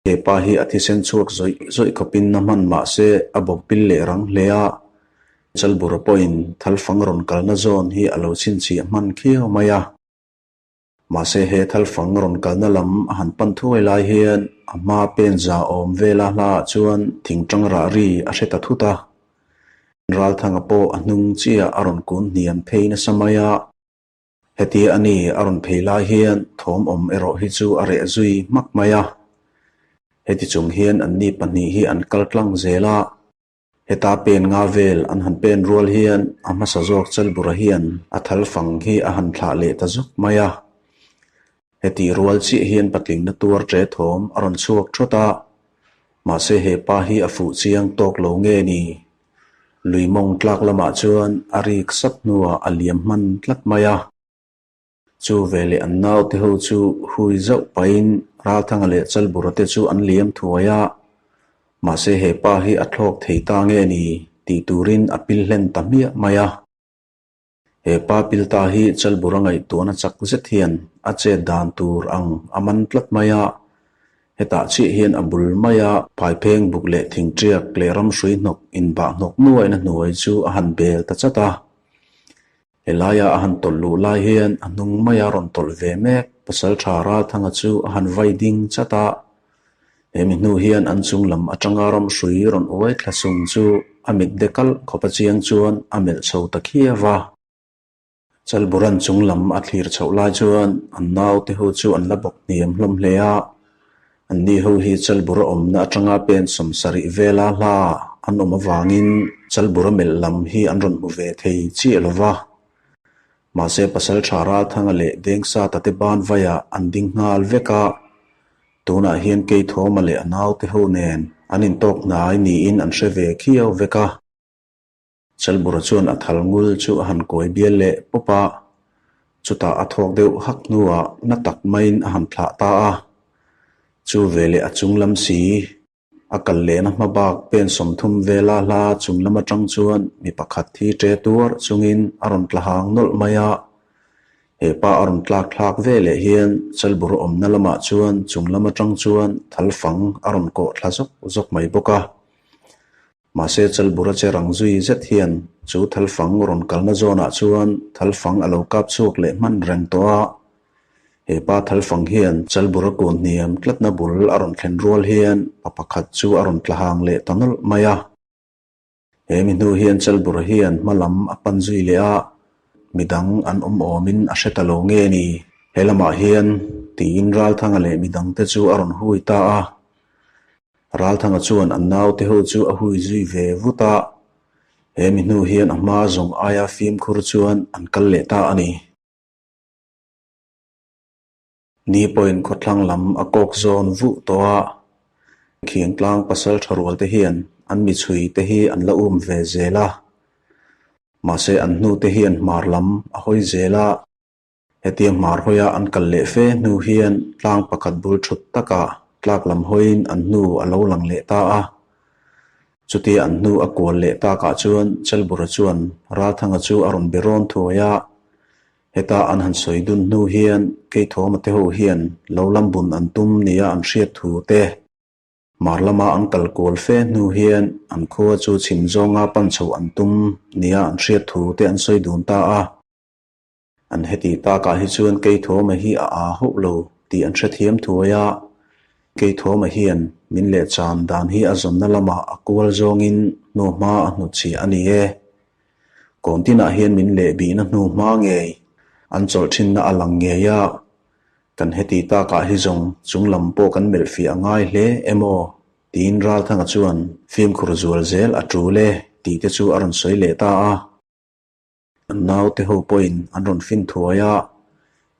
He pa hi a thisen chhuak zawih zawih khawpin na hman mah se a bawk pil leh rang hle a, Chalbura pawhin thalfang rawn kalna zawn hi a lo chhinchhiah hman khiau mai a. Mahse he thalfang rawn kalna lam a han pan thuai lai hian a hma pen za awm vela hlaah chuan thingtang rah ri a hre ta thut a. Ralthanga pawh a hnung chiah a rawn kun hniam phei nasa mai a. Hetia a ni a rawn phei lai hian thawm awm erawh hi chu a reh zui hmak mai a. Heti chung hian anni pahnih hi an kal tlang zel a. Heta pen nga vel an han pen rual hian a hmasa zawk Chalbura hian a thal fang hi a han thlah leh ta zuk mai a. Hetih rual chiah hian patlingna tuar ṭe thawm a rawn chhuak ṭhawt a. Mahse he pa hi a fuh chiang tawk lo nge ni? Lui mawng tlak lamah chuan a rik sap hnuah a liam hman tlat mai a. Chu veleh an naute ho chu hui zauh pahin Ralthanga leh Chalbura te chu an liam thuai a. Mahse he pa hi a thlawk thei ta nge ni tih turin a pil hlen ta hmiah mai a. He pa pil ta hi Chalbura ngaihtuahna chak zet hian a chet dan tur ang a man tlat mai a. Hetah chiah hian a bul maia phaipheng buk leh thingṭiak leh ramhrui hnawk inbah hnawk nuaina hnuai chu a han bel ta chat a. Helaia a han tawlh luh lai hian a hnung maia rawn tawlh ve mek Pasalṭha Ralthanga chu a han vai ding chat a. He mi hnu hian an chung lam aṭanga ramhrui rawn uai thla sung chu a mit de kalh khawp a chiang chuan a melh chho ta khiau va. Chalburan chung lam a thlir chhoh lai chuan an naute ho chu an la bawk hniam hlawm hle a. Anni ho hi Chalbura awmna atanga pen sawmsarih vela hla an awm avangin Chalbura melh lam hi an rawn hmu ve thei chiah lo va. Mahse Pasaltha Ralthanga leh Dengsata te ban vaiah an ding nghal vek a. Tunah hian Keithawma leh a naute ho nen an intawk hnai niin an hre ve khiau vek a. Chalbura chuan a thal ngul chu a han kawi bial leh pawp a, chutah a thawk deuh hak hnuah na tak maiin a han thlah ta a. Chu veleh a chung lam si, a kal lehna hma bak pen 30 vela hla chung lam atang chuan mi pakhat hi ṭe tuar chungin a rawn tla hang nawlh mai a. He pa a rawn tlak thlak veleh hian Chalbura awmna lamah chuan chung lam atang chuan thal fang a rawn kawh thla zawk zawk mai bawk a. Mahse Chalbura che rang zui zet hian chu thalfang rawn kalna zawnah chuan thalfang a lo kap chhuak leh hman reng tawh a. He pa thalfang hian Chalbura kun hniam tlatna bul a rawn thlen rual hian pa pakhat chu a rawn tla hang leh ta nawlh mai a. He mi hnu hian Chalbura hian hma lam a pan zui leh a, midang an awm awmin a hre ta lo nge ni? He lamah hian tiin Ralthanga leh midangte chu a rawn hui ta a. Ralthanga chuan an naute ho chu a hui zui ve vut a, he mi hnu hian a hma zawng aia fimkhur chuan an kal leh ta a ni. Ni pawhin khawthlang lam a kawk zawn vuh tawh a, Khiangtlang pasal tha rual te hian an mi chhui te hi an la um ve zel a, mahse an hnu te hian hmar lam a hawi zel a. Hetia hmar hawia an kal leh fe hnu hian tlang pakhat bul thut takah tlak lam hawiin an hnu a lo lang leh ta a. Chutia an hnu a kual leh takah chuan Chalbura chuan Ralthanga chu a rawn be rawn thuai a. Heta an han sawi dun hnu hian Keithawma te ho hian lo lam bun an tum nia an hriat thu te, Hmar lama an kal kual fe hnu hian an khua chu chhim zawnga pan chhoh an tum nia an hriat thu te an sawi dun ta a. An heti takah hi chuan Keithawma hi a aa hauh lo tih an hrethiam thuai a, Keithawma hian min leh chan dan hi a zawmna lamah a kual zawngin hnuhma a hnutchhiah a ni e. Kawntinah hian min leh bihna hnuhma ngei an chawlh thinna a lang ngei a, kan heti takah hi zawng chung lam pawh kan melh fiah a ngai hle em aw tiin Ralthanga chuan fimkhur zual zel a tul e tih te chu a rawn sawi leh ta a. An naute ho pawhin an rawn fin thuai a,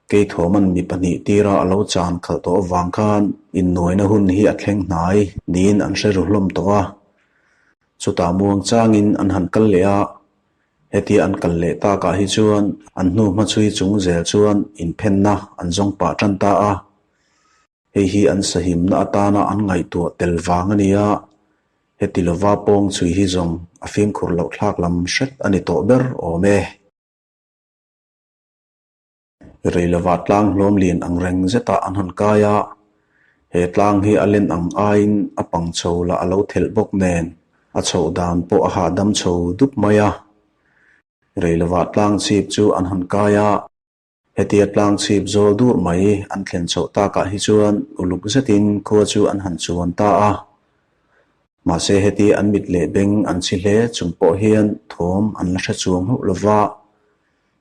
Keithawman mi pahnih tira a lo chan khalh tawh avang khan innuaina hun hi a thleng hnai niin an hre ru hlawm tawh a. Chutah muang changin an han kal leh a, hetia an kal leh takah hi chuan an hnu hmachhui chung zel chuan inphenna an zawng pah tan ta a. Hei hi an sahimna atana an ngaihtuah tel vang a ni a, heti lova pawng chhui hi zawng a fimkhur loh thlak lam hret a ni tawh ber awm e. Rei lova tlang hlawm lian ang reng zetah an han kai a, He tlang hi a len ang aiin a pang chho lah a lo thelh bawk nen a chhoh dan pawh a hahdam chho dup mai a. Rei lovah tlang chhip chu an han kai a. Hetia tlang chhip zawl dur mai an thlen chhoh takah hi chuan uluk zetin khua chu an han chuan ta a. Mahse heti an mit leh beng an chhi hle chung pawh hian thawm an la hre chuang hauh lova.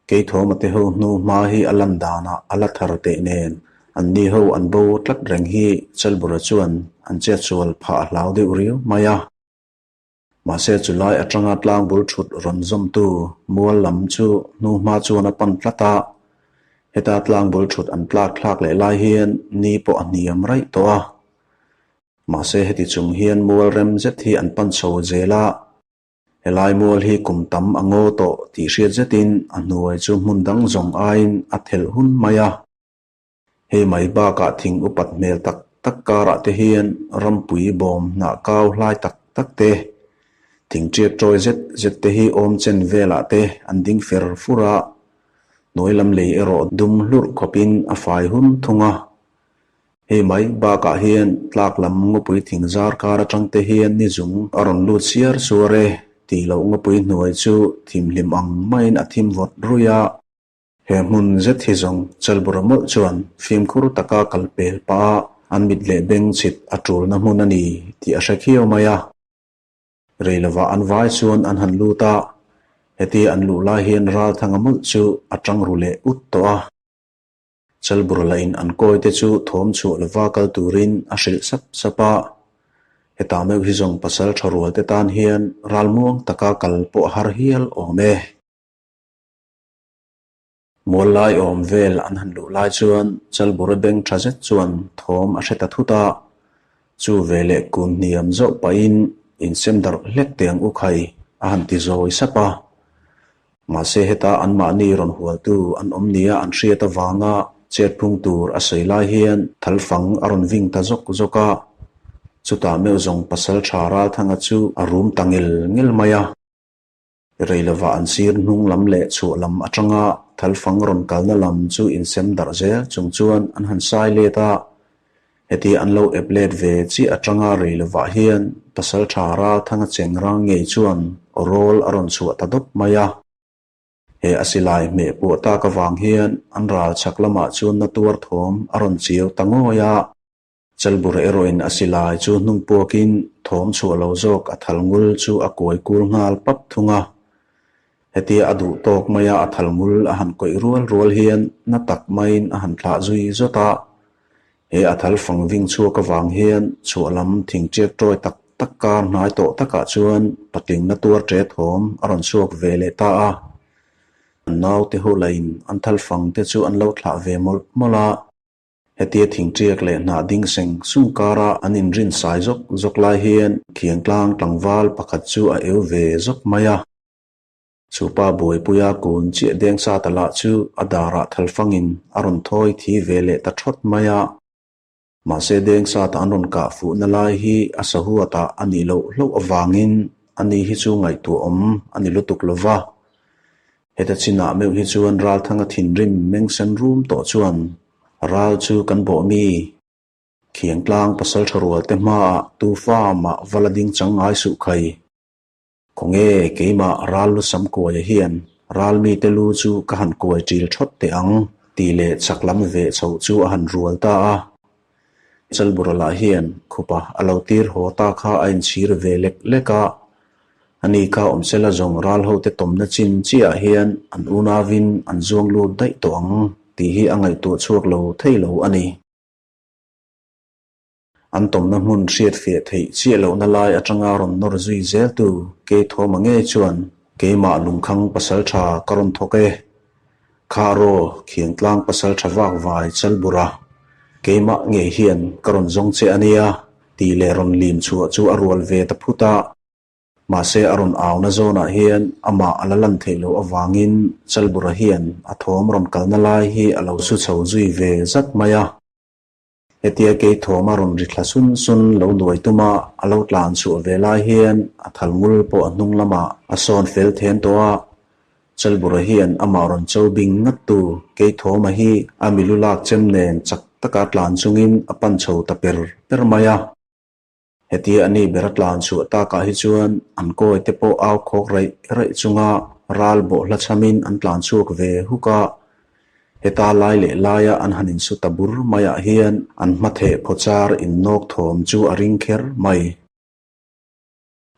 Kei thawma te ho hnu hma hi a lan danah a la thar teh nen an ni ho an bo tlat reng hi Chalbura chuan an chetsual phah a hlau deuh riau mai a. Mahse chulai atanga tlang bul thut rawn zawmtu mual lam chu hnu hma chuan a pan tlat a, heta tlang bul thut an tlak thlak leh lai hian ni pawh a hniam raih tawh a. Mahse heti chung hian mual rem zet hi an pan chho zel a, helai mual hi kum tam a ngaw tawh tih hriat zetin a hnuai chu hmun dang zawng aiin a thelh hun mai a. Hei mai bakah thing upat hmel tak tak karah te hian rampui bawm hnah kau hlai tak tak te, thing tiak tawi zet zet te hi awm chen velah te an ding fer fur a, hnuai lam lei erawh dum hlurh khawpin a fai hun thung a. Hei mai bakah hian tlak lam ngawpui thing zar kar atang te hian ni zung a rawn lut siar suar e tih loh ngawpui hnuai chu thimhlim ang maiin a thim vawt ruih a. He hmun zet hi zawng Chalbura mawlh chuan fimkhur taka kal pel pah a an mit leh beng chhit a tulna hmun a ni tih a hre khiau mai a. Rei lovah an vai chuan an han lut a, hetia an luh lai hian Ralthanga mawlh chu a tang ru leh ut tawh a. Chalbura lahin an kawi te chu thawm chhuah lova kal turin a hrilh sap sap a. Hetah meuh hi zawng pasal tha rual te tan hian ralmuang taka kal pawh a har hial awm e. Mual lai awm vel an han luh lai chuan Chalbura beng tha zet chuan thawm a hre ta thut a, chu veleh kun hniam zauh pahin insem darh hlek teh ang u khai a han ti zawi sap a. Mahse heta anmahni rawn hualtu an awm nia an hriat avanga chet phung tur a sawi lai hian thalfang a rawn ving ta zawk zawk a, chutah meuh zawng pasal tha Ralthanga chu a rum ta ngel ngel mai a. Rei lovah an sir hnung lam leh chhuah lam atanga thalfang rawn kalna lam chu insem darh zel chung chuan an han sai let a. Heti an lo ep let ve chiah atanga rei lovah hian Pasaltha Ralthanga cheng rang ngei chuan aw rawl a rawn chhuah ta dawp mai a. He a silai hmeh puah tak avang hian an ral chhak lamah chuan na tuar thawm a rawn chiau ta ngawi a. Chalbur erawhin a silai chu hnung puakin thawm chhuah lo zawk a thal ngul chu a kuai kul nghal pap thung a. Hetia a duh tawk maia a thal ngul a han kawih rual rual hian na tak maiin a han thlah zui zawt a. He a thal fang ving chhuak avang hian chhuah lam thing tiak tawi tak tak kar hnai tawh takah chuan patling na tuar ṭe thawm a rawn chhuak ve leh ta a. An naute ho lahin an thal fang te chu an lo thlah ve mawlh mawlh a. Hetia thingṭiak leh hnah ding seng sung kara an inrin sai zawk zawk lai hian Khiangtlang tlangval pakhat chu a eu ve zawk mai a. Chu pa buaipuia kun chiah deng sa ta lah chu a darah thalfangin a rawn thawi thi ve leh ta thawt mai a. Mahse deng sa ta an rawn kah fuhna lai hi a sahuatah a nih loh hlauh avangin ani hi chu ngaihtuahawm a ni lutuk lo va. Heta chinah meuh hi chuan Ralthanga thinrim meng sen rum tawh chuan ral chu kan bawh mi. Khiangtlang pasal tha rual te hmaah tu fa mah va la ding chang ngai suh khai. Khawnge keimah ral lu sam kuaia hian ral mite lu chu ka han kuai ṭil ṭhawt teh ang tih leh chak lam veh chhoh chu a han rual ta a. Chalbura lah hian khupa a lo tir haw ta kha a inchhir ve lek lek a. Ani kha awmsela zawng ral hote tawmna chin chiah hian an unauin an zuang lut daih tawh ang tih hi a ngaihtuah chhuak lo thei lo a ni. An tawmna hmun hriatfiah theih chiah lohna lai atanga rawn nawr zui zeltu Keithawma ngei chuan keimah lungkhang pasaltha ka rawn thawk e. Kha raw Khiangtlang pasaltha vak vai Chalbura, keimah ngei hian ka rawn zawng che a nia tih leh rawn lim chhuah chu a rual ve ta phut a. Mahse a rawn auna zawnah hian amah a la lan theih loh avangin Chalbura hian a thawm rawn kalna lai hi a lo su chho zui ve zat mai a. Hetia kei thawm a rawn ri thla sun sun lo nuai tum a, a lo tlan chhuah ve lai hian a thal ngul pawh a hnung lamah a sawn fel then tawh a. Chalbura hian amah rawn cho bing ngat tu kei thawma hi a milu lak chem nen chak taka tlan chungin a pan chho ta per per mai a. Hetia a ni ber a tlan chhuah takah hi chuan an kawi te pawh au khawk raih raih chunga ral bawhhla chhamin an tlan chhuak ve huk a. Heta lai leh laia an han insu ta bur maiah hian an hmatheh phawchar innawk thawm chu a ring kher mai.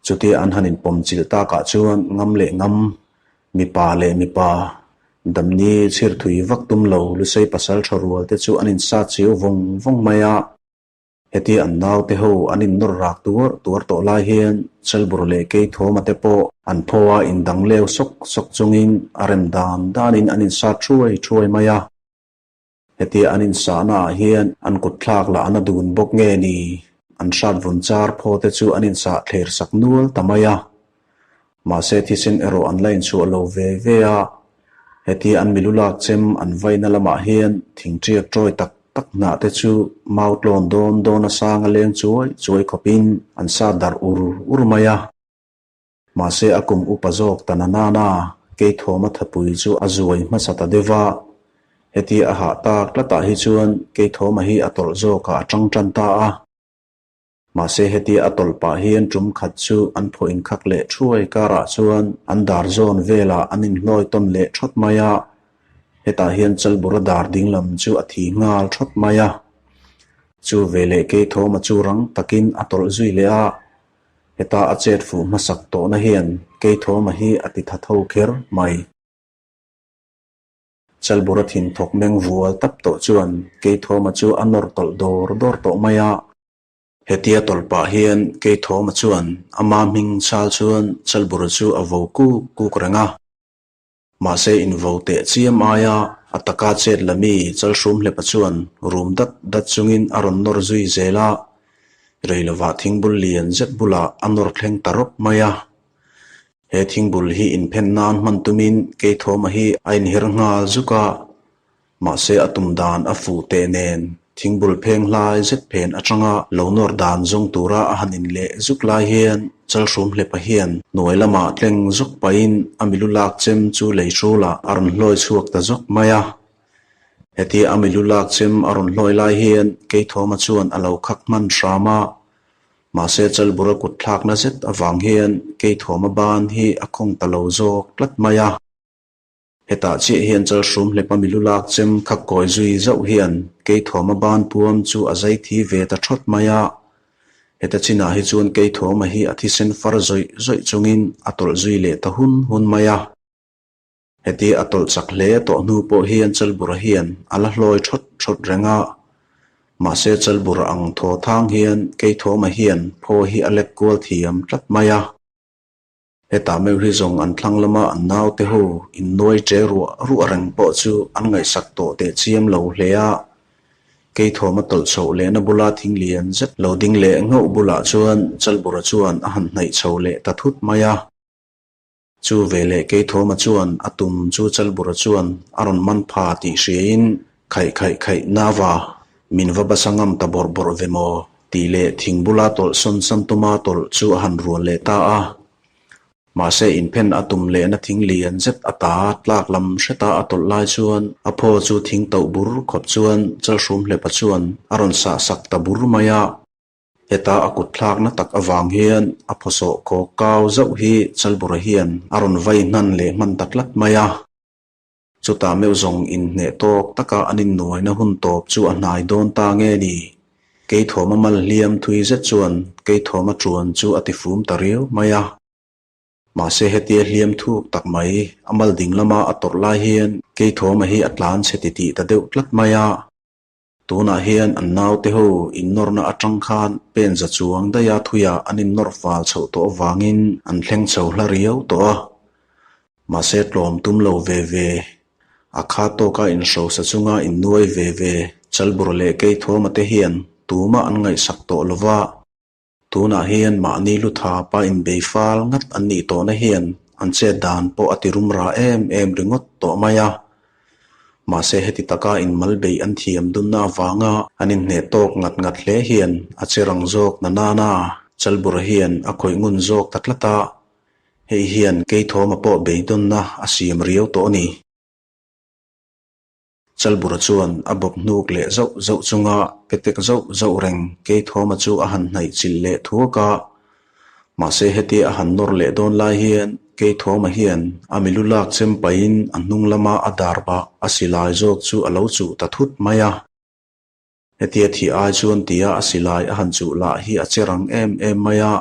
Chutia an han inpawm chilh takah chuan ngam leh ngam, mipa leh mipa, damni chhir thui vak tum lo Lusei pasal tha rual te chu an insat chiau vawng vawng mai a. Hetia an naute ho an innawr rak tuar tuar tawh lai hian Chalbur leh Keithawma te pawh an phaw a indang leu sawk sawk chungin a rem dan danin an insat thuai thuai mai a. Hetia an insahna ah hian an kut thlak lah an a dun bawk nge ni? An hrat vun char phaw te chu an insah thler sak nual ta mai a. Mahse thisen erawh an la inchhuah lo ve ve a. Hetia an milu lak chem an vaina lamah hian thingṭiak ṭawi tak tak hnah te chu mau tlawn dawn dawn a sang a leng chuai chuai khawpin an sat darh ur ur mai a. Mahse a kum upa zawk ta na nana Keithawma thapui chu a zuai hmasa ta deuh va. Hetia a hah tak tlatah hi chuan Keithawma hi a tawlh zawkah a ṭang ṭan ta a. Mahse hetia a tawlh pah hian ṭum khat chu an phaw inkhak leh ṭhuai karah chuan an dar zawn velah an inhlawi tawn leh ṭhawt mai a. Hetah hian Chalbura dar dinglam chu a thi nghal ṭhawt mai a. Chu veleh Keithawma chu rang takin a tawlh zui leh a. Heta a chet fuh hmasak tawhna hian Keithawma hi a ti tha tho kher mai. Chalbura thin thawk meng vual tap tawh chuan Keithawma chu a nawr tawlh dawr dawr tawh mai a. Hetia tawlh pah hian Keithawma chuan ama hming chal chuan Chalbura chu a vo kuk kuk reng a. Mahse invo teh chiam aia a taka chet la mi Chalhrum hlepa chuan rum dat dat chungin a rawn nawr zui zel a, rei lovah thingbul lian zet bulah a nawr thleng ta rawp mai a. He thingbul hi inphen nan hman tumin Keithawma hi a inher nghal zuk a, Mahse a tum dan a fuh teh nen thingbul pheng hlai zet phen atanga lo nawr dan zawng tura a han in leh zuk lai hian Chalhrum hlepa hian hnuai lamah tleng zawk pahin a milu lak chem chu lei hrulah a rawn hlawi chhuak ta zawk mai a. Hetia a milu lak chem a rawn hlawi lai hian Keithawma chuan a lo khak hman hram a, mahse Chalbura kut thlakna zet avang hian Keithawma ban hi a khawng ta lo zawk tlat mai a. Hetah chiah hian Chalhrum hlepa milu lak chem kha kawi zui zauh hian Keithuama ban puam chu a zai thi ve ta thawt mai a. Heta chinah hi chuan Keithuama hi a thisen far zawih zawih chungin a tawlh zui leh ta hun hun mai a. Heti a tawlh chak hle tawh hnu pawh hian Chalbura hian a la hlawi thawt thawt reng a. Mahse Chalbura ang thaw thang hian Keithuama hian phaw hi a lek kual thiam tlat mai a. Hetah meuh hi zawng an thlang lama an naute ho innuai che ruah ruah reng pawh chu an ngaihsak tawh teh chiam lo hle a. Keithuama tawlh chhoh lehna bula thing lian zet lo ding leh ngauh bulah chuan Chalbura chuan a han hnaih chho leh ta thut mai a. Chu veleh Keithuama chuan a tum chu Chalbura chuan a rawn man pha tih hriain Khaih khaih khaih nava, min va basa ngam ta bawrh bawrh ve maw? tih leh thing bula tawlh sawn san tuma tawlh chu a han rual leh ta a. Mahse inphen a tum lehna thing lian zet a ta tlak lam hreta a tawlh lai chuan a phaw chu thing tauh bur khawp chuan Chalhrum hlepa chuan a rawn sah sak ta bur mai a. Heta a kut thlakna tak avang hian a phawsawh kawk kau zauh hi Chalbura hian a rawn vai hnan leh hman ta tlat mai a. Chutah meuh zawng inhneh tawk taka an innuaina hun tawp chu a hnai dawn ta nge ni? Keithuama mal hliam thui zet chuan Keithuama ṭuan chu a tifum ta riau mai a. Mahse hetia hliam thuk tak mai a mal ding lama a tawrh lai hian Keithuama hi a tlan chhe titih ta deuh tlat mai a. Tunah hian an naute ho innawrna atang khan pen za chuang daiha thuiah an innawr fal chhoh tawh avangin an thleng chho hla riau tawh a. Mahse tlawm tum lo ve ve, a kha tawka inhrosa chunga innuai ve ve Chalbur leh Keithuama te hian tumah an ngaihsak tawh lova. Tunah hian mahni lu thapa inbei fal ngat an nih tawhna hian an chet dan pawh a ti rum ra em em ringawt tawh mai a. Mahse heti taka inmal beih an thiam dunna avanga an inhneh tawk ngat ngat hle hian a che rang zawk na nana Chalbura hian a khawih ngun zawk ta tlat a, hei hian Keithawma pawh beidawnna a siam riau tawh a ni. Chalbura chuan a bawp hnuk leh zauh zauh chunga petek zauh zauh reng Keithawma chu a han hnaih chilh leh thuak a. Mahse hetia a han nawr leh dawn lai hian Keithawma hian a milu lak chem pahin a hnung lama a dar bah a silai zawk chu a lo chuh ta thut mai a. Hetia thih ai chuan tia a silai a han chuh lah hi a che rang em em mai a.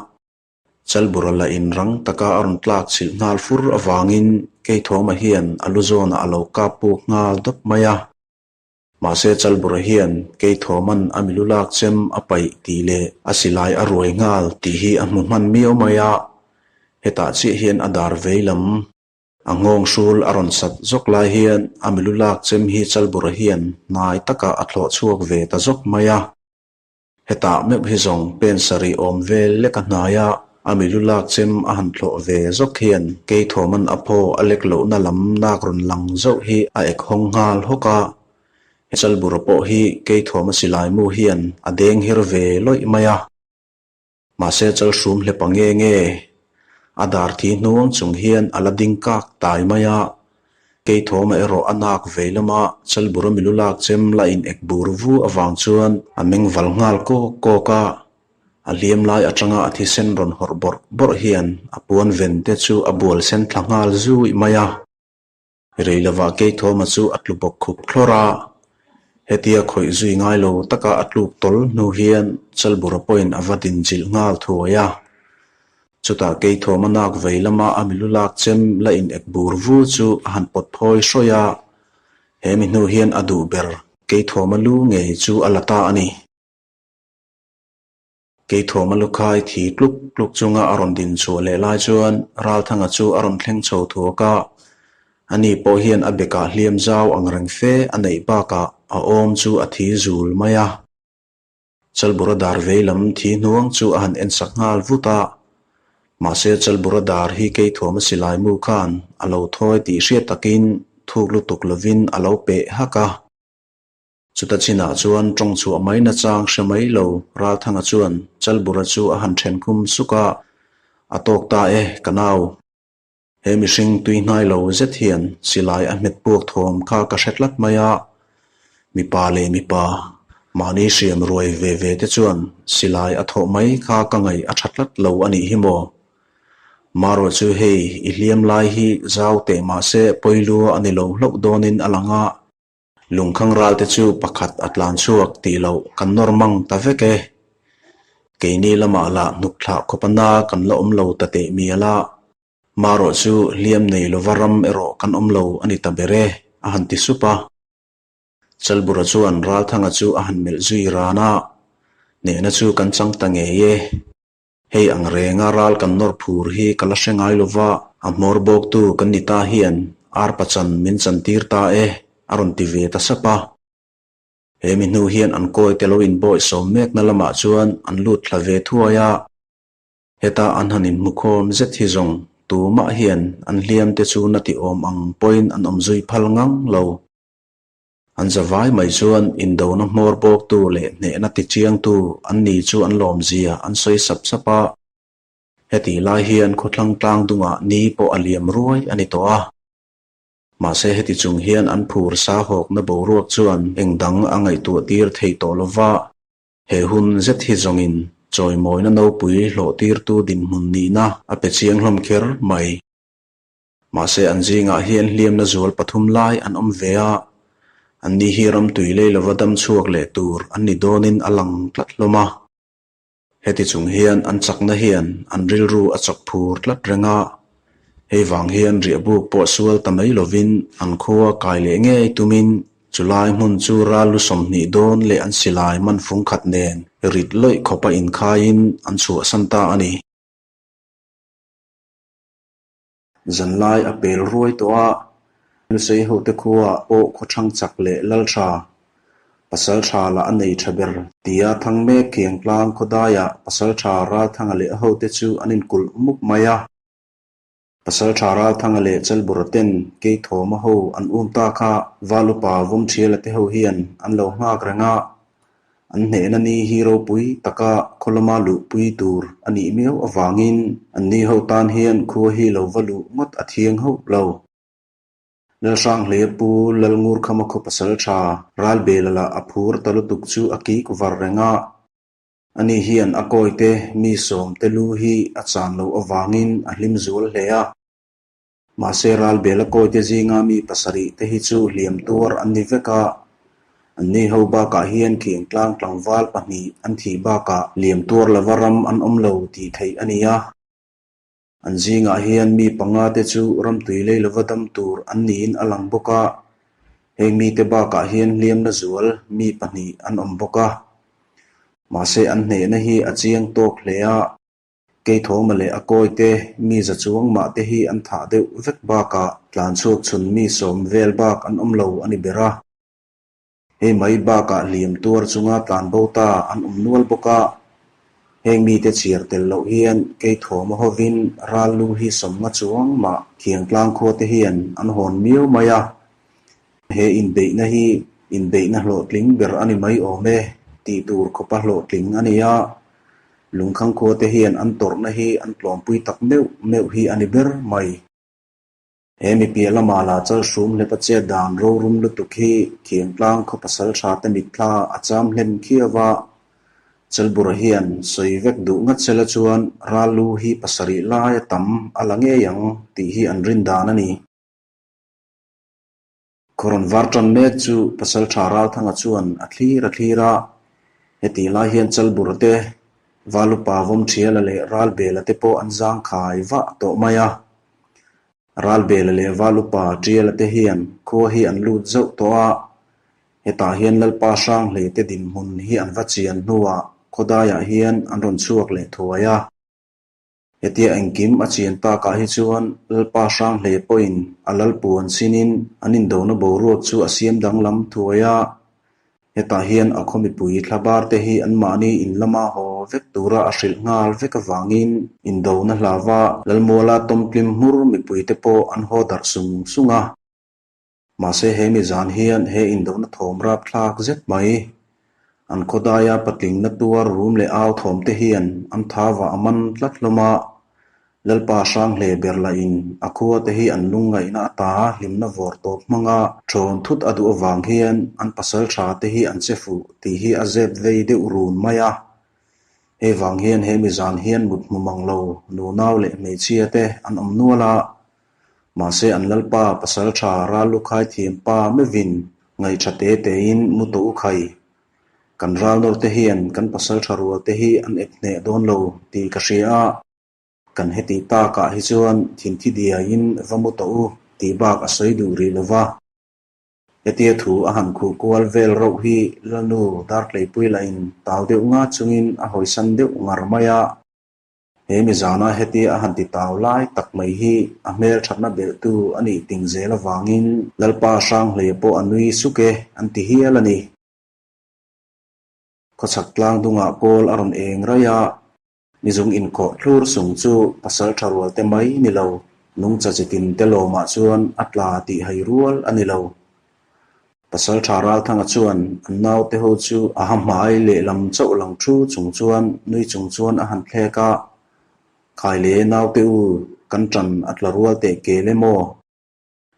Chalbura la in rang taka a rawn tlak chilh nghal fur avangin Keithawma hian a lu zawnah a lo kap puk nghal dawp mai a. Mahse Chalbura hian Keithawma'n a milu lak chem a paih tih leh a silai a ruai nghal tih hi a hmu hman miau mai a. Hetah chiah hian a dar vei lam a nghawng hrul a rawn sat zawk lai hian a milu lak chem hi Chalbura hian hnai takah a thlawh chhuak ve ta zawk mai a. Hetah meuh hi zawng pen sarih awm vel lek a hnai a, a milu lak chem a han thlawh ve zawk hian Keithawman a phaw a lek lohna lam nak rawn lang zauh hi a ek hawng nghal hawk a. He Chalbura pawh hi Keithawma silai mu hian a deng her ve lawih mai a. Mahse Chalhrum hlepa nge nge a dar thi hnuang chung hian a la ding kak tai mai a, Keithawma erawh a nak vei lama Chalbura milu lak chem la in ek bur vu avang chuan a meng val nghal kawk kawk a, a hliam lai atanga a thisen rawn hawrh bawrh bawrh hian a puan ven te chu a bual sen thla nghal zui mai a. Rei lovah Keithawma chu a tlu bawk khup thlawr a, hetia khawih zui ngai lo taka a tluk tawl hnu hian Chalbura pawhin a va dinchilh nghal thuai a. Chutah Keithawma nak vei lama a milu lak chem la in ek bur vu chu a han pawt phawi hrawih a, he mi hnu hian a duh ber Keithawma lu ngei chu a la ta a ni. Keithawma lukhai thi tluk tluk chunga a rawn din chhuah leh lai chuan Ralthanga chu a rawn thleng chho thuak a, ani pawh hian a bekah hliam zau ang reng fe a neih bakah a awm chu a thi zul mai a. Chalbura dar vei lam thi hnuang chu a han ensak nghal vut a, mahse Chalbura dar hi Keithawma silai mu khan a lo thawi tih hriat takin thuk lutuk lovin a lo peh hak a. Chuta chinah chuan tawng chhuah mai nachang hre mai lo Ralthanga chuan Chalbura chu a han then khum suk a, A tawk ta e, ka nau. He mihring tui hnai lo zet hian silai a hmet puak thawm kha ka hre tlat mai a, mipa leh mipa, mahni hriam ruai ve ve te chuan silai a thawh mai kha ka ngaih a tha tlat lo a nih hi maw? Marawh chu hei i hliam lai hi zau teh mahse pawilua a ni lo hlauh dawnin a lang a, Lungkhang ralte chu pakhat a tlan chhuak tih loh kan nawr mang ta vek e. Keini lamah lah hnuk thlah khawp a na kan la awm lo ta teh mial a, marawh chu hliam nei lova ram erawh kan awm lo a ni ta ber e, a han ti sup a. Chalbura chuan Ralthanga chu a han melh zui ran a, Hnehna chu kan chang ta ngei e. Hei ang renga ral kan nawr phur hi ka la hre ngai lova, a hmawr bawktu kan ni ta hian arpa chan min chantir ta e, a rawn ti ve ta sap a. He mi hnu hian an kawi te lo inbawih sawm mekna lamah chuan an lut thla ve thuai a. Heta an han inhmukhawm zet hi zawng tumah hian an hliam te chu na ti awm ang pawhin an awm zui phal ngang lo. An zavai mai chuan indona hmawr bawktu leh hnehna tichiangtu an ni chu an lawmzia an sawi sap sap a. Hetih lai hian khawthlang tlang dungah ni pawh a liam ruai a ni tawh a. Mahse heti chung hian an phur sa hawkna boruak chuan eng dang a ngaihtuah tir thei tawh lova, he hun zet hi zawngin chawimawina nopui hlawhtirtu dinhmun nihna a pe chiang hlawm kher mai. Mahse an zingah hian hliamna zual pathum lai an awm ve a, anni hi ram tui lei lova dam chhuak leh tur an ni dawnin a lang tlat hlawm a. Heti chung hian an chakna hian an rilru a chawk phur tlat reng a, hei vang hian riahbuk pawh sual ta mai lovin an khua kai leh ngei tumin chulai hmun chu ral lu 20 dawn leh an silai man fung khat nen rit lawih khawpa inkhaiin an chhuahsan ta a ni. Zanlai a pel ruai tawh a, Lusei hote khua pawh khawthlang chak leh lal tha, pasal tha lah a nei tha ber tia thang mek khiang tlang khawdaiah pasal tha Ralthanga leh a hote chu an inkulh mup mai a. Pasal tha Ralthanga leh Chalbura ten Keithawma ho an um ta kha Valupa Vawmthiala te ho hian an lo nghak reng a, An hnehna ni hi ropui taka khaw lama luhpui tur a nih miau avangin anni ho tan hian khua hi lo va luh ngawt a thiang hauh lo. Lalhranghleia pu Lalngurkhama khaw pasalṭha Ralbela lah a phur ta lutuk chu a kik var reng a. Ani hian a kawite mi sawmte lu hi a chan loh avangin a hlim zual hle a. Mahse Ralbela kawite zinga mi pasarih te hi chu hliam tuar an ni vek a. Anni ho bakah hian Khiangtlang tlangval pahnih an thih bakah hliam tuar lova ram an awm lo tih theih a ni a. An zingah hian mi panga te chu ramtui lei lova dam tur an niin a lang bawk a, heng mite bakah hian hliamna zual mi pahnih an awm bawk a. Mahse an hnehna hi a chiang tawk hle a, Keithawma leh a kawite mi za chuang mah te hi an thah deuh vek bakah tlanchhuak chhun mi sawm vel bak an awm lo a ni ber a. Hei mai bakah hliam tuar chunga tlan bo ta an awm nual bawk a, heng mite chhiar tel loh hian Keithawma hovin ral lu hi sawmnga chuang mah Khiangtlang khua te hian an hawn miau mai a. He inbeihna hi inbeihna hlawhtling ber a ni mai awm e tih tur khawpa hlawhtling a ni a, Lungkhang khua te hian an tawrhna hi an tlawmpui tak meuh meuh hi a ni ber mai. He mi piah lama la chal hrum hlepa chet dan rorum lutuk hi Khiangtlang khaw pasal tha te mitthla a cham hlen khiau a, Chalbura hian sawi vek duh ngat sela chuan ral lu hi pasarih laia tam a la ngei ang tih hi an rin dan a ni. Kawrawn var tan mek chu pasal tha Ralthanga chuan a thlir a thlir a, hetih lai hian Chalbura te, Valupa Vawmthiala leh Ralbela te pawh an zangkhai vah tawh mai a. Ralbela leh Valupa Tiala te hian khua hi an lut zauh tawh a, hetah hian Lalpa Hranghlei te dinhmun hi an va chian hnuah khawdaiah hian an rawn chhuak leh thuai a. Hetia engkim a chian takah hi chuan Lalpa Hranghlei pawhin a lalpuan chinin an indona boruak chu a siam danglam thuai a. Hetah hian a khaw mipui thlabar te hi anmahni in lama haw vek tura a hrilh nghal vek avangin indona hlava Lalmuala tawmtlim hmur mipui te pawh an haw darh sung sung a. Mahse he mi zan hian he indona thawm rapthlak zet mai. An khawdaia patlingna tuar rum leh au thawm te hian an thava a man tlat hlawm a, Lalpa Hranghle ber lahin a khua te hi an lungngaihna ata hlimna vawr tawp hmanga thawn thut a duh avang hian an pasal tha te hi an che fuh tih hi a zep vei deuh run mai a. Hei vang hian he mi zan hian mut hmu mang lo nunau leh hmeichhia te an awm nual a, Mahse an lalpa pasal tha ral lukhai thiam pa mevin ngaih tha te tein mu tawh u khai. Kan ral nawr te hian kan pasal tha rual te hi an ep hneh dawn lo tih ka hria a, kan heti takah hi chuan thinthi diaiin va mu tawh u tih bak a sawi duh rih lo va. Hetia thu a han khuh kual vel rauh hi Lalnu Dartleipui lahin tau deuh nga chungin a hawisan deuh ngar mai a. He mi zana hetia a han ti tau lai tak mai hi a hmel thatna belhtu a nih ting zel avangin Lalpa Hranghleia pawh a nui suk e an ti hial a ni. Khawchhak tlang dungah kawl a rawn eng raih a, mizung inkhawh thlur sung chu pasal tha rual te mai ni lo, nungcha chitin te lawmah chuan a tla tih hai rual a ni lo. Pasal tha Ralthanga chuan an naute ho chu a ha hmai lehlam chauh lang thu chung chuan nui chung chuan a han thlek a, Khai le naute u, kan tan a tla rual teh kel em aw?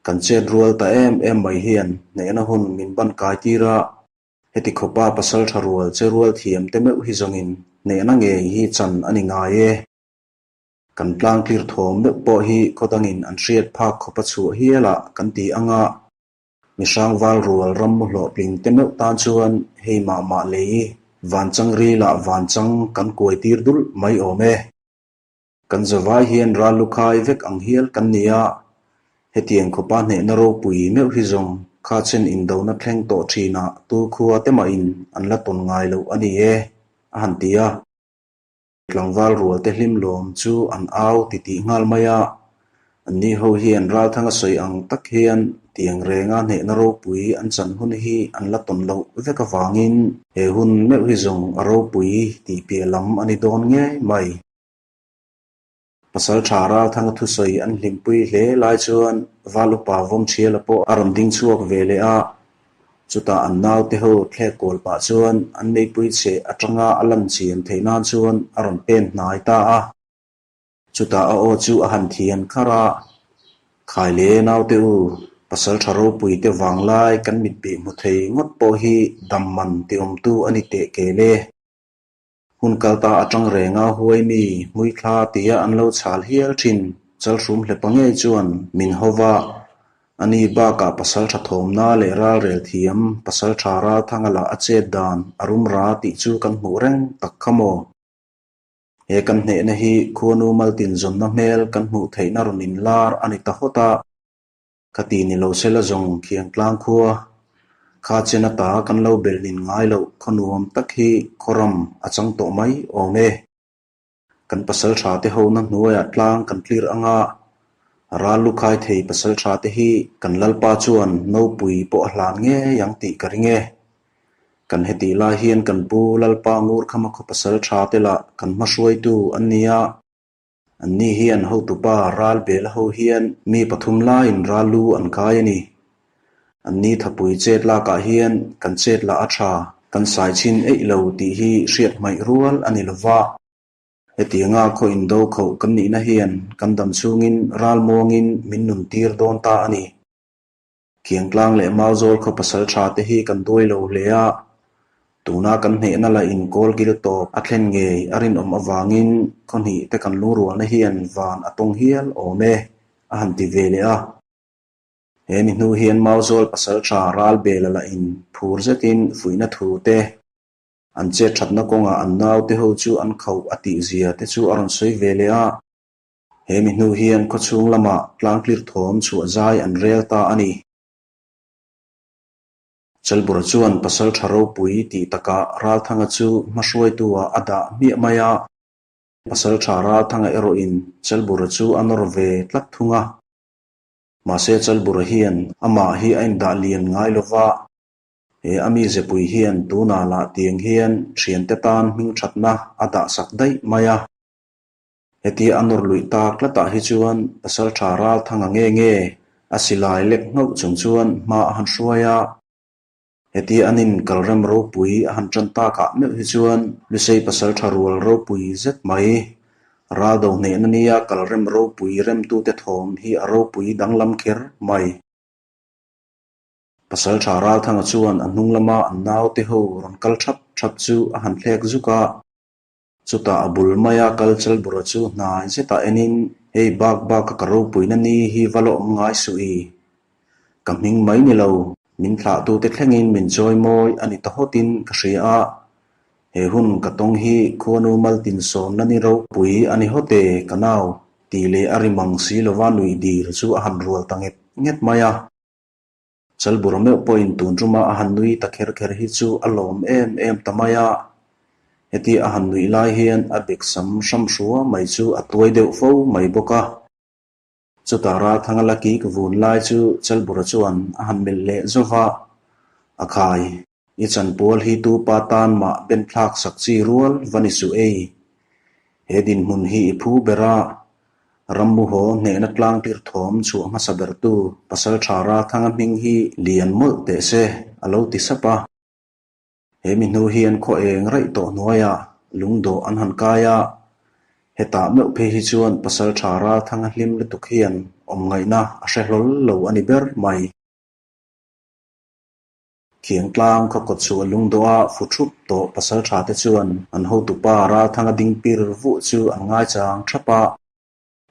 Kan chet rual ta em em mai hian hnehna hun min ban kai tir a, heti khawpa pasal tha rual che rual thiam te meuh hi zawngin hnehna ngei hi chan a ni ngai e. Kan tlangtlir thawm meuh pawh hi khaw dangin an hriat phak khawpa chhuah hialah kan ti ang a, Mihrang val rual ram mu hlawhtling te meuh tan chuan hei mah mah lei vanchang rilah vanchang kan kuai tir dulh mai awm e. Kan zavai hian ral lukhai vek ang hial kan ni a, hetiang khawpa hnehna ropui meuh hi zawng kha chen indona thleng tawh thinah tu khua te mahin an la tawn ngai loh a ni e, a han ti a. Tlangval rual te hlim lawm chu an au ti tih nghal mai a, anni ho hian Ralthanga sawi ang tak hian tiang renga hnehna ropui an chan hun hi an la tawn loh vek avangin he hun meuh hi zawng a ropui tih piah lam a ni dawn ngei mai. Pasal tha Ralthanga thusawi an hlimpui hle lai chuan Val upa Vawmthiala pawh a rawn ding chhuak ve leh a, chutah an naute ho thlek kual pah chuan an meipui cheh atanga a lan chian theih nan chuan a rawn pen hnai ta a. Chutah a aw chu a han thian kharh a, Khai le naute u, Pasalṭha ropuite vanglai kan mit bih hmu thei ngawt pawh hi dam man ti awmtu a ni teh kel e. Hun kalta aṭang renga huai mi hmuithla tia an lo chhal hial ṭhin Chalhrum hlepa ngei chuan min ho va, ani bakah pasalṭha thawmna leh ralrel thiam pasalṭha Ralthanga lah a chet dan a rum ra tih chu kan hmuh reng tak kha maw? He kan hnehna hi khuanu maltin zawnna hmel kan hmuh theihna rawn inlar a ni ta hawt a. Ka ti ni lo sela zawng Khiangtlang khua kha chen ata kan lo belh nin ngai loh khaw nuam tak hi khawram a chang tawh mai awm e. Kan pasal tha te hona hnuaiah tlang kan tlir anga ral lu khai thei pasal tha te hi kan lalpa chuan nopui pawh a hlan ngei ang tih ka ring e. Kan hetih lai hian kan pu lalpa ngur khama khaw pasal tha te lah kan hmahruaitu an nia. Anni hian hotupa ral bel ho hian mi pathum laiin ral lu an kai a ni. Anni thapui chet lakah hian kan chet lah a tha, kan sai chhin eih lo tih hi hriat hmaih rual a ni lova. Hetianga khaw indo khoh kan nihna hian kan dam chhungin ral muangin min nun tir dawn ta a ni. Khiangtlang leh Mauzawl khaw pasal tha te hi kan duai lo hle a, tuna kan hnehna la in kawl kil tawp a thlen ngei a rinawm avangin khaw hnih te kan lungrualna hian van a tawng hial awm e, a han ti ve leh a. He mi hnu hian Mauzawl pasal tha Ralbela la in phur zetin fuihna thu te, an chet thatna kawngah an naute ho chu an khauh a tih zia te chu a rawn sawi ve leh a. He mi hnu hian khawchhung lamah tlangtlir thawm chhuah zai an rel ta a ni. Chalbura chuan pasal tha ropui tih takah Ralthanga chu hmahruaitu-ah a dah hmiah mai a, pasal tha Ralthanga erawhin Chalbura chu a nawr ve tlat thung a. Mahse Chalbura hian amah hi a indah lian ngai lova, he a mizepui hian tunah lah tiang hian thiante tan hmingthatna a dahsak daih mai a. Hetia a nawr luih tak tlatah hi chuan Pasalṭha Ralthanga nge nge a silai lek nghauh chung chuan hma a han hruai a. Hetia an in kalrem ropui a han ṭan takah meuh hi chuan Lusei Pasalṭha rual ropui zet mai Raldo hnehna nia kalrem ropui remtute thawm hi a ropui danglam kher mai. Pasalṭha Ralthanga chuan a hnung lama an naute ho rawn kal ṭhap ṭhap chu a han thlek zuk a. Chutah a bul maia kal Chalbura chu hnai zetah enin, Hei bak baka ka ropuina ni hi va la awm ngai suh i. Ka hming mai ni lo, min thlahtute thlengin min chawi mawi a ni ta hawtin ka hria a. He hun ka tawng hi khuanu maltin sawmna ni ropui a ni hawt e, ka nau, tih leh a ri mang si lova nuih dil chu a han rual ta nget nget mai a. Chalbura meuh pawhin tun tuma a han nui ta kher kher hi chu a lawm em em ta mai a. Heti a han nuih lai hian a bek sam hram hrua mai chu a tuai deuh fo mai bawk a. Chutah Ralthanga la kik vun lai chu Chalbura chuan a han melh leh zauh va, A khai, i chanpual hi tu pa tan mah ben thlak sak chi rual va ni suh ei. He dinhmun hi i phu ber a, Rammu haw hnehna tlangtir thawm chhuah hmasa bertu Pasalṭha Ralthanga hming hi lian mawlh teh se, a lo ti sap a. He mi hnu hian khaw eng raih tawh hnuaiah lungdawh an han kai a, hetah meuh phei hi chuan Pasalṭha Ralthanga hlim lutuk hian awm ngaihna a hre hlawl lo a ni ber mai. Khiangtlang khaw kawt chhuah lungdawh a fu thup tawh pasalṭha te chuan an hotupa Ralthanga ding pir vuh chu an ngaichang thap a.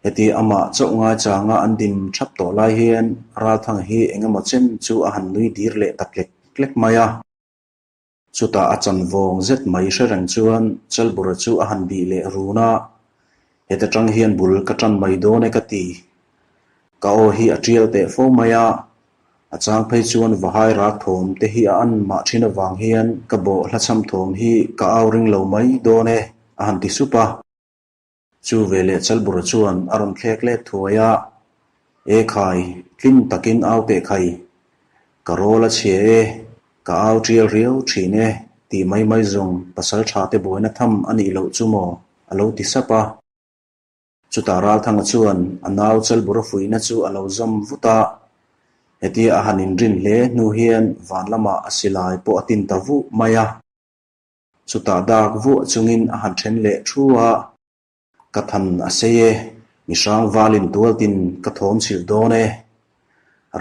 Heti amah chauh ngaichanga an din thap tawh lai hian Ralthanga hi eng emaw chen chu a han nui dir leh ta tlek tlek mai a. Chutah a chan vawng zet mai hre reng chuan Chalbura chu a han bih leh run a, Heta tang hian bul ka tan mai dawn e ka ti. Ka aw hi a tial teh fo mai a, a chang phei chuan vahai rak thawm te hi a an mah thin avang hian ka bawh hlachham thawm hi ka au ring lo mai dawn e, a han ti sup a. Chu veleh Chalbura chuan a rawn thlek let thuai a, E khai, tlin takin au teh khai. Ka rawl a chhia e, ka au tial riau thin e, tih mai mai zawng pasal tha te buaina tham a nih loh chu maw? a lo ti sap a. Chutah Ralthanga chuan a nau Chalbura fuihna chu a lo zawm vut a, hetia a han inrin hle hnu hian van lamah a silai pawh a tin ta vuh mai a. Chutah dak vuah chungin a han then leh thu a, Ka than a sei e, mi hrang valin tualtin ka thawm chhilh dawn e.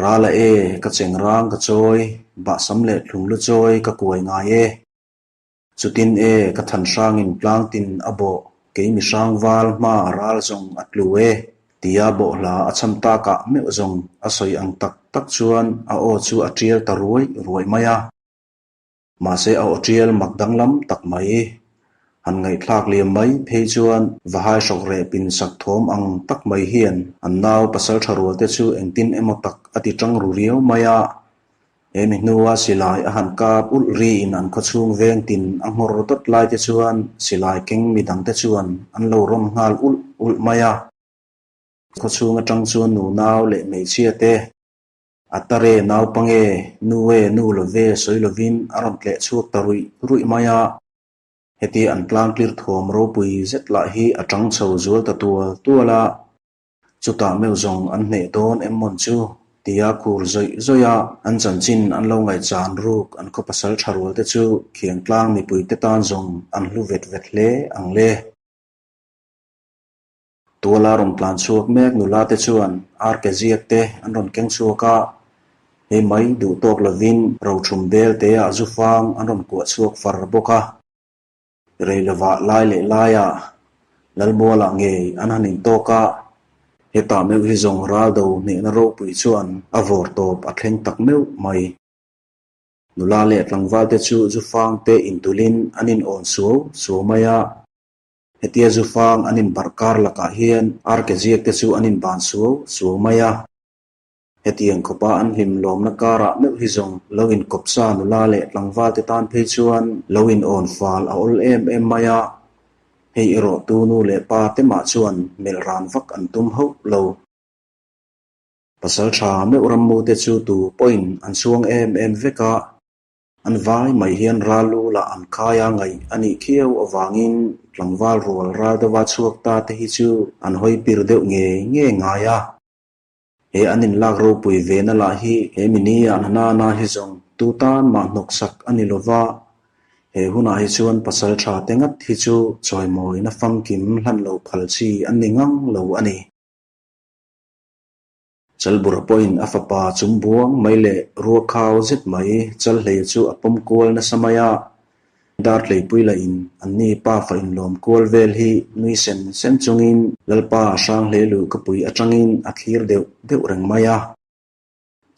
Rala e, ka chengrang ka chawi, bahsam leh thlunglu chawi ka kuai ngai e. Chutin e, ka than hrangin tlangtin a bawh, kei mi hrangval hma ral zawng a tlu e, tia bawhhla a chham takah meuh zawng a sawi ang tak tak chuan a aw chu a tial ta ruai ruai mai a. Mahse a aw tial mak danglam tak mai. Han ngaihthlak liam mai phei chuan Vahai hrawk reh pin sak thawm ang tak mai hian an nau pasal tha rual te chu engtin emaw tak a ti tang ru riau mai a. He mi hnua silai a han kap ulh riin an khawchhung veng tin a nghawr dawt lai te chuan silai keng mi dang te chuan an lo rawn nghal ulh ulh mai a. Khawchhung atang chuan nunau leh hmeichhia te A tare naupang e, nu e, nu love sawi lovin a rawn tleh chhuak ta ruih ruih mai a. Heti an tlangtlir thuam ropui zet lah hi a tang chho zual ta tual tual a. Chutah meuh zawng an hneh dawn em mawn chu? tia khur zawih zawih a, an chanchin an lo ngaihchan ruk an khaw pasal tha rual te chu khiangtlang mipui te tan zawng an hlu vet vet hle ang le. Tuala rawn tlan chhuak mek nula te chuan arke ziak te an rawn keng chhuak a, hei mai duh tawk lovin rothum bel te ah zufang an rawn kuah chhuak far bawk a. Rei lovah lai leh laiah Lalmualah ngei an han intawk a, hetah meuh hi zawng raldo hnehna ropui chuan a vawr tawp a thleng tak meuh mai. Nula leh tlangval te chu zufang te intulin an in awn suau suau mai a. Hetia zufang an inbarh kar lakah hian arke ziak te chu an inban suau suau mai a. Hetiang khawpa an hlim lawmna karah meuh hi zawng lo inkawpsa nula leh tlangval te tan phei chuan lo in-awn fal a awl em em mai a. Hei erawh tu nu leh pa te mah chuan melh ran vak an tum hauh lo. Pasal tha meuh rammu te chu tu pawhin an chhuang em em vek a. An vai mai hian ral lu lah an khai a ngaih a nih khiau avangin tlangval rual ral deuha chhuak ta te hi chu an hawi pir deuh ngei ngei ngai a. He an inlak ropui ve na lah hi he mini ah Nanana hi zawng tu tan mah hnawksak a ni lova, he hunah hi chuan pasal tha te ngat hi chu chawimawina famkim hlan lo phal chi an ni ngang lo a ni. Chalbura pawhin a fapa chum buang mai leh ruakhau zet mai Chalhleia chu a pawm kual nasa mai a, Dartleipui lahin anni pafa inlawm kual vel hi nui sen sen chungin Lalpa Hranghlelu ka pui atangin a thlir deuh deuh reng mai a.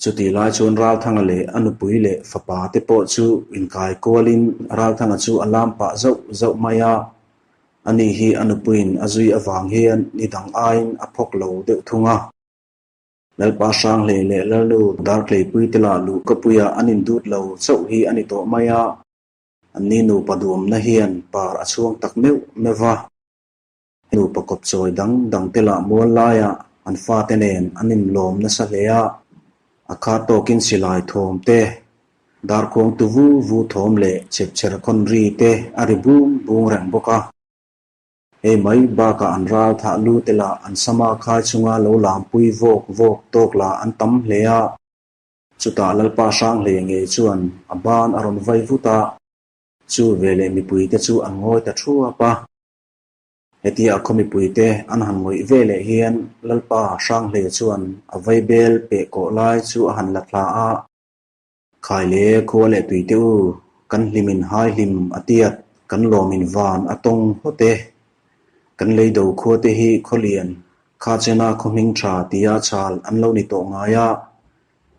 Chutih lai chuan Ralthanga leh a nupui leh fapa te pawh chu inkai kualin Ralthanga chu a lam pah zauh zauh mai a. Ani hi a nupuiin a zui avang hian ni dang aiin a phawk lo deuh thung a. Lalpa Hranghlei leh Lalnu Dartleipui te lah luh ka puiah an indut lo chauh hi a ni tawh mai a. Anni nupa duamna hian par a chhuang tak meuh meuh va. Nupa kawpchawi dang dang te lah mual laiah an fate nen an inlawm nasa hle a, a khat tawkin silai thawm te, darkhuang tu vu vu thawm leh chhepchher khawn ri te a ri bung bung reng bawk a. Hei mai bakah an ral thah lu te lah an sama khai chunga lo lampui vawk vawk tawk lah an tam hle a. Chutah Lalpa Hranghlei ngei chuan a ban a rawn vai vut a, chu veleh mipuite chu an ngawi ta thuap a. Hetia a khaw mipuite an han ngawih ve leh hian Lalpa Hranghlei chuan a vaibel peh kawh lai chu a han la thla a. Khai le khua leh tuite u, kan hlimin hai hlim a tiat, kan lawmin van a tawng hawt e. Kan leido khuate hi khawlian, kha chena khaw hming tha tia chhal an lo ni tawh ngai a.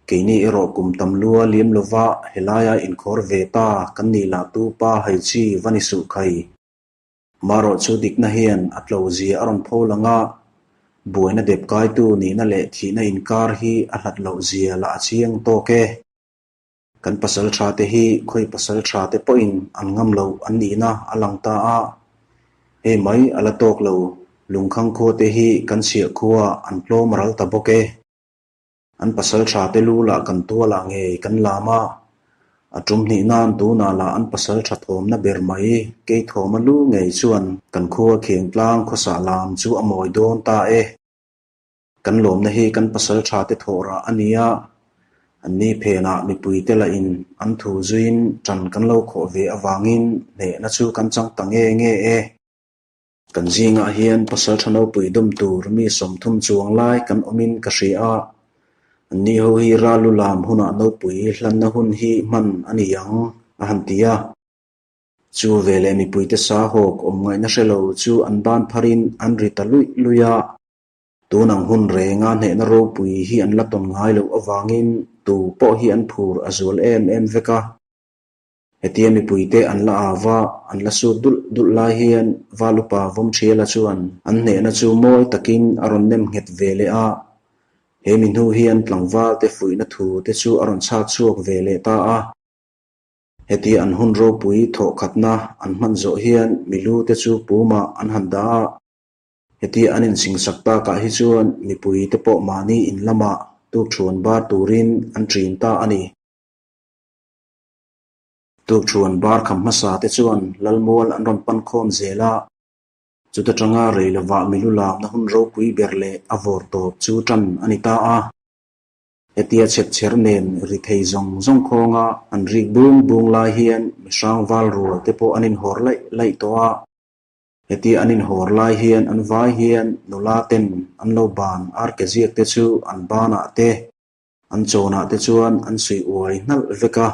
Keini erawh kum tam lua liam lova helaia inkhawr ve ta kan nih lah tu pa hai chi va ni suh khai. Marawh chu dikna hian a tlo zia a rawn pho lang a, buaina dep kaitu nihna leh thihna inkar hi a hlat loh zia lah a chiang tawk e. Kan pasal tha te hi khawi pasal tha te pawhin an ngam loh an nihna a lang ta a, hei mai a la tawk lo, lungkhang khua te hi kan chhiah khua an tlawm ral ta bawk e. An pasal tha te lu lah kan tualah ngei kan lam a, a tum hnih nan tunah lah an pasal tha thawmna ber mai kei thawma lu ngei chuan kan khua Khengtlang khawsah lam chu a mawi dawn ta e. Kan lawmna hi kan pasal tha te thawh rah a ni a, anni phenah mipui te lahin an thu zuiin ṭan kan lo khawh ve avangin hnehna chu kan chang ta nge nge e. Kan zingah hian pasal tha nopui dawm tur mi 30 chuang lai kan awmin ka hria a. Anni ho hi ral lu lam hunah nopui hlanna hun hi hman a ni ang, a han ti a. Chu veleh mipuite sa hawk awm ngaihna hre lo chu an ban pharin an ri ta luih luih a. Tun ang hun renga hnehna ropui hi an la tawn ngai loh avangin tu pawh hi an phur a zual em em vek a. Hetia mipuite an la au va, an la sut dulh dulh lai hian Val upa Vawmṭhiala chuan an hnehna chu mawi takin a rawn nem nghet ve leh a. He mi hnu hian tlangvalte fuihna thu te chu a rawn chhak chhuak ve leh ta a. Hetia an hun ropui thawhkhatna an hman zawh hian milu te chu pumah an han dah a. Hetia an insingsak takah hi chuan mipui te pawh mahni in lamah tukṭhuan bar turin an ṭin ta a ni. Tukṭhuan bar kham hmasa te chuan Lalmual an rawn pan khawm zel a, chuta tanga rei lovah milu lamna hun ropui ber leh a vawr tawp chu ṭan a ni ta a. Hetia chhepchher nen ri thei zawng zawng khawnga an rik bung bung lai hian mihrang val rual te pawh an inhawr laih laih tawh a. Hetia an inhawr lai hian an vai hian nula ten an lo ban arke ziak te chu an banah te, an chawnah te chuan an suih uai hnalh vek a.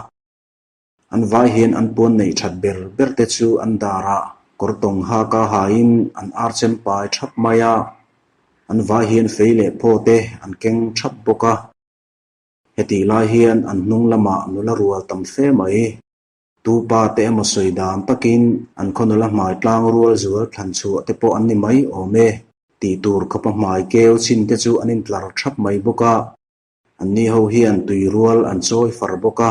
An vai hian an puan neih that ber ber te chu an darah kawr tawng haka hain an ar chem pai thap mai a, an vai hian fei leh phaw te an keng thap bawk a. Hetih lai hian an hnung lamah nula rual tam fe mai. Tu pa te emaw sawi dan takin an khaw nula hmai tlang rual zual thlan chhuah te pawh an ni mai awm e tih tur khawpa hmai keu chin te chu an intlar thap mai bawk a. Anni ho hian tui rual an chawi far bawk a.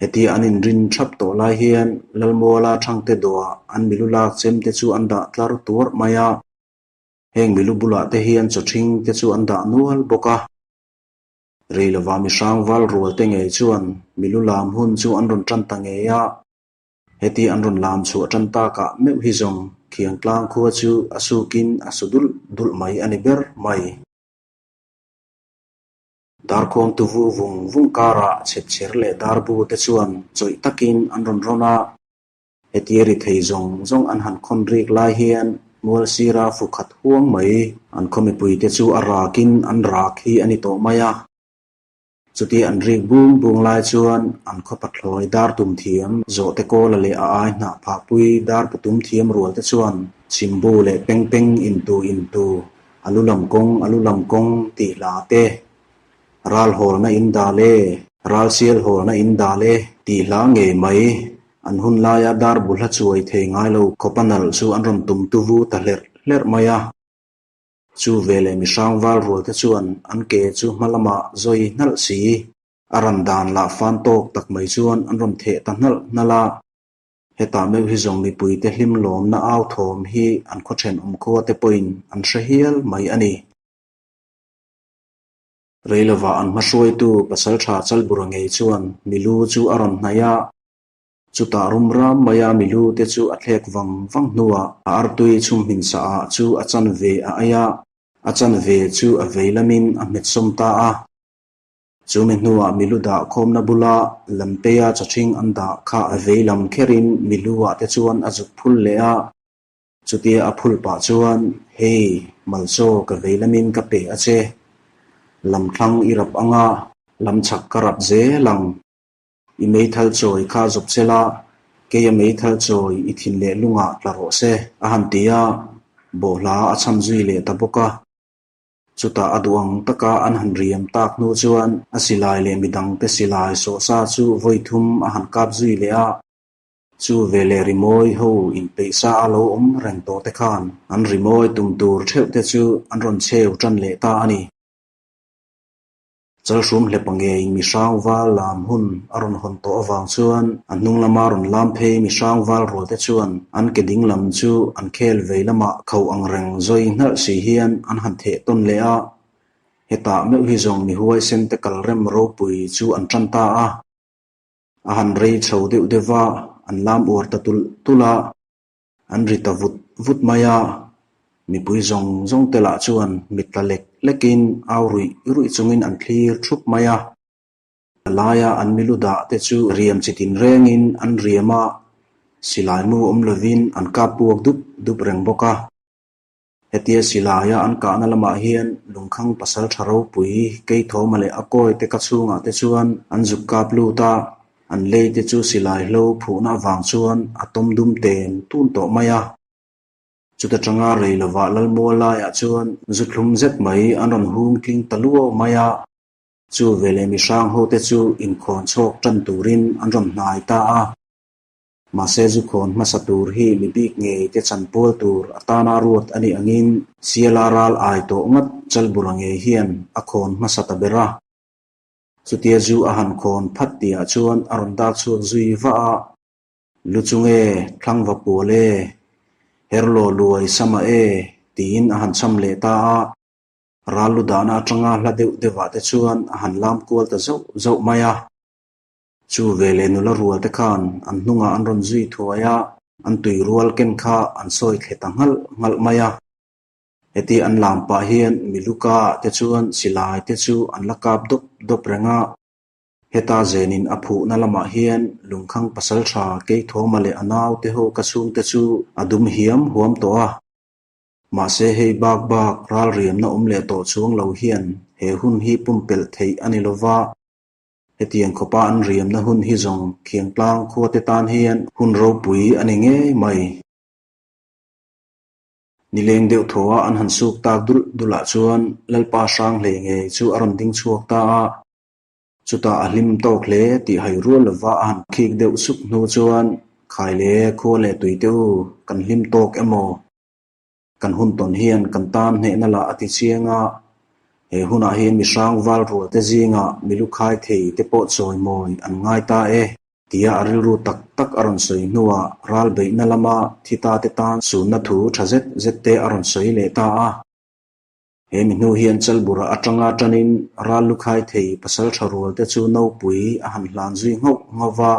Hetia an inrin thap tawh lai hian Lalmuala Thangte dawhah an milu lak chem te chu an dah tlar tuarh mai a. Heng milu bulah te hian chawthing te chu an dah nual bawk a. Rei lova mihrang val rual te ngei chuan milu lam hun chu an rawn tan ta ngei a. Hetia an rawn lam chhuah tan takah meuh hi zawng Khiangtlang khua chu a sukin a su dulh dulh mai a ni ber mai. Darkhuang tuvu vung vung karah chhepchher leh darbu te chuan chawih takin an rawn rawn a, hetia ri thei zawng zawng an han khawn rik lai hian mual sira fu khat huang mai an khaw mipui te chu a rakin an rak hi a ni tawh mai a. Chutia an rik bung bung lai chuan an khaw pathlawi dar tum thiam zawhte kawla leh a ai hnah phahpui dar putum thiam rual te chuan chhimbu leh peng peng intu intu A lu lam kawng, a lu lam kawng tih hla te, ral hawlna in dal e, ral sial hawlna in dal e tih hla ngei mai. An hun laia dar bu hla chuai thei ngai lo khawp a nalh chu an rawn tum tuvu ta hlerh hlerh mai a. Chu veleh mihrang val rual te chuan an ke chu hma lamah zawi hnalh si. A ran dan lah fan tawk tak mai chuan an rawn theh ta hnalh hnalh a. Hetah meuh hi zawng mipuite hlim lawmna au thawm hi an khaw thenawm khua te pawhin an hre hial mai a ni. Rei lovah an hmahruaitu Pasaltha Chalbura ngei chuan milu chu a rawn hnaih a, chutah rum ram maia milu te chu a thlek vang vang hnuah a artui chhumhmin sa ah chu a chanve a ei a, a chanve chu a vei lamin a hmet sawm ta a. Chumi hnuah milu dah khawmna bula Lamteia chawthing an dah kha a vei lam kherin milu-ah te chuan a zuk phul leh a. Chutia a phul pah chuan, Hei, Malchaw ka vei lamin ka pe a che. Lam thlang i rap anga, lam chhak ka rap zel ang. I meithal chawi kha zawp che la, keia meithal chawi i thin leh lungah tla rawh se, a han ti a, bawhhla a chham zui leh ta bawk a. Chutah a duh ang taka an han riam tak hnu chuan a silai leh midangte silai sawhsa chu vawi thum a han kap zui leh a. Chu veleh rimawi ho inpeihsa a lo awm reng tawh te khan an rimawi tum tur theuh te chu an rawn cheu tan leh ta a ni. Chalhrum hlepa ngeiin mihrang val lam hun a rawn hawn tawh avang chuan a hnung lama rawn lam phei mihrang val rual te chuan an ke ding lam chu an khel vei lamah kho ang reng zawi hnalh si hian an han theh tawn leh a. Hetah meuh hi zawng mi huaisen te kal rem ropui chu an tan ta a. A han rei chho deuh deuh va, an lam uar ta tulh tulh a. An ri ta vut vut mai a, mipui zawng zawng te lah chuan mit tla lek lekin au ruih ruih chungin an thlir thup mai a. A laia an milu dah te chu riam chi tin rengin an riam a, silai mu awm lovin an kap puak dup dup reng bawk a. Hetia silaia an kahna lamah hian Lungkhang pasalṭha ropui Keithawma leh a kawite ka chhungah te chuan an zuk kap lut a, an lei te chu silai hlo phuhna avang chuan a tawm dum ten tun tawh mai a. Chuta tanga rei lovah Lalmual laiah chuan zu thlum zet mai an rawn hung tling ta luau mai a. Chu veleh mihrang hote chu inkhawn chhawk tan turin an rawn hnai ta a. Mahse zukhawn hmasa tur hi mi bik ngei te chanpual tur atana ruat a nih angin Siala ral ai tawh ngat Chalbura ngei hian a khawn hmasa ta ber a. Chutia zu a han khawn phat tihah chuan a rawn dak chhuak zui vah a, Lu chung e, thlang va pual e, herlaw luai sama e, tiin a han cham leh ta a. Ral lu dahna atanga hla deuh deuhah te chuan a han lam kual ta zauh zauh mai a. Chu veleh nula rual te khan an hnungah an rawn zui thuai a, an tui rual ken kha an sawi thle ta nghalh nghalh mai a. Heti an lam pah hian Miluka te chuan silai te chu an la kap dawp dawp reng a. Heta zenin a phuhna lamah hian Lungkhang pasalṭha Keithawma leh a naute ho ka chhungte chu a dum hiam huam tawh a. Mahse hei bak bak ralriamna awm leh tawh chuang lo hian he hun hi pumpelh theih a ni lova. Hetiang khawpa an riamna hun hi zawng Khiangtlang khuate tan hian hun ropui a ni ngei mai. Nileng deuh thaw a an han suk tak dulh dulhah chuan Lalpa hrang hlei ngei chu a rawn ding chhuak ta a. Chutah a hlim tawk hle tih hai rual lova a han khik deuh suk hnu chuan Khaile khua leh tuite u, kan hlim tawk emaw? Kan hun tawn hian kan tan hnehna lah a ti chiang a, he hunah hian mi hrang val rual te zingah mi lu khai thei te pawh chawimawi an ngai ta e, tia a rilru tak tak a rawn sawi hnuah ral beihna lama thi ta te tan sunna thu tha zet zet te a rawn sawi leh ta a. He mi hnu hian Chalbura atanga tanin ral lu khai thei pasaltha rual te chu nopui a han hlan zui nghauh nghauh va.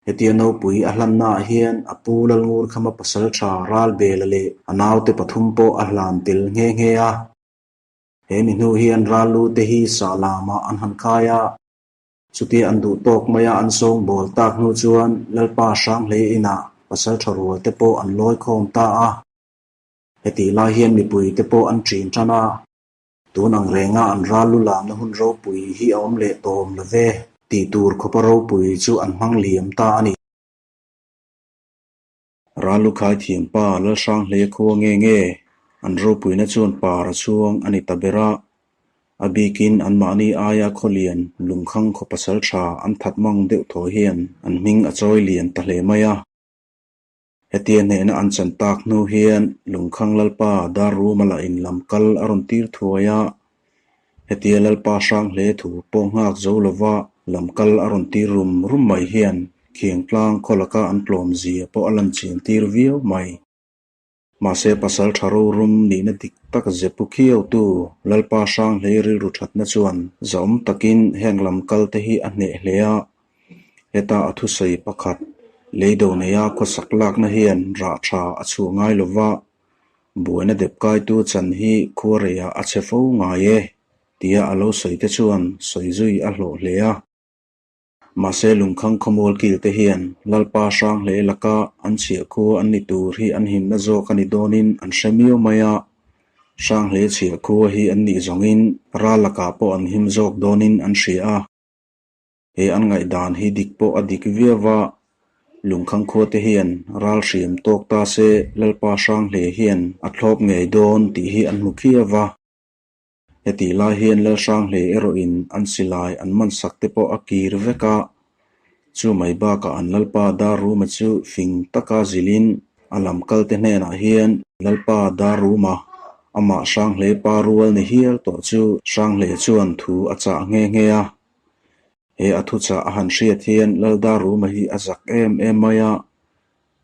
Hetia nopui a hlannaah hian a pu Lalngurkhama pasal tha Ralbela leh a naute pathum pawh a hlan tel nghe nghe a. He mi hnu hian Rallu te hi sah lamah an han khai a. Chutia an duh tawk maia an sawngbawl tak hnu chuan Lalpa Hranghlei inah pasal tha rual te pawh an lawi khawm ta a. Hetih lai hian mipui te pawh an ṭin ṭan a. Tun ang renga an ral lu lamna hun ropui hi a awm leh tawm lo ve tih tur khawpa ropui chu an hmang liam ta a ni. Ral lu khai thiam pa Lalhranghlei khua nge nge an ropuina chuan par a chhuang a ni ta ber a, a bikin anmahni aia khawlian lungkhang khaw pasal tha an that mang deuh thaw hian an hming a chawi lian ta hle mai a. Hetia hnehna an chan tak hnu hian Lungkhang Lalpa Darruma lah in lam kal a rawn tir thuai a, hetia Lalpa hrang hle thu pawh nghak zo lova lam kal a rawn tir rum rum mai hian Khiangtlang khaw laka an tlawm zia pawh a lan chian tir viau mai. Mahse pasal tha rorum nihna dik tak zepu khiautu Lalpa hrang hlei rilru thatna chuan zahawm takin heng lam kal te hi a hneh hle a, Heta a thusawi pakhat, Leido neia khawsak lakna hian rah tha a chhuah ngai lova, buaina dep kaitu chan hi khuareiah a chhe fo ngai e, tia a lo sawi te chuan sawi zui a hlawh hle a. Mahse lungkhang khawmual kil te hian Lalpa hrang hle laka an chhiah khua an ni tur hi an himna zawk a ni dawnin an hre miau mai a, hrang hle chhiah khua hi an nih zawngin ral lakah pawh an him zawk dawnin an hria a. He an ngaihdan hi dik pawh a dik viau va, Lungkhang khuate hian ral hriam tawk ta se Lalpa Hranghle hian a thlawp ngei dawn tih hi an hmu khiau va. Hetih lai hian Lal Hranghle erawhin an silai an man sak te pawh a kir vek a, chu mai bakah an Lalpa Darruma chu fing taka zilhin a lam kalte hnenah hian Lalpa Darruma amah Hranghle pa rual ni hial tawh chu Hranghle chuan thu a chah nghe nghe a. He a thuchah a han hriat hian Laldaruma hi a zak em em mai a,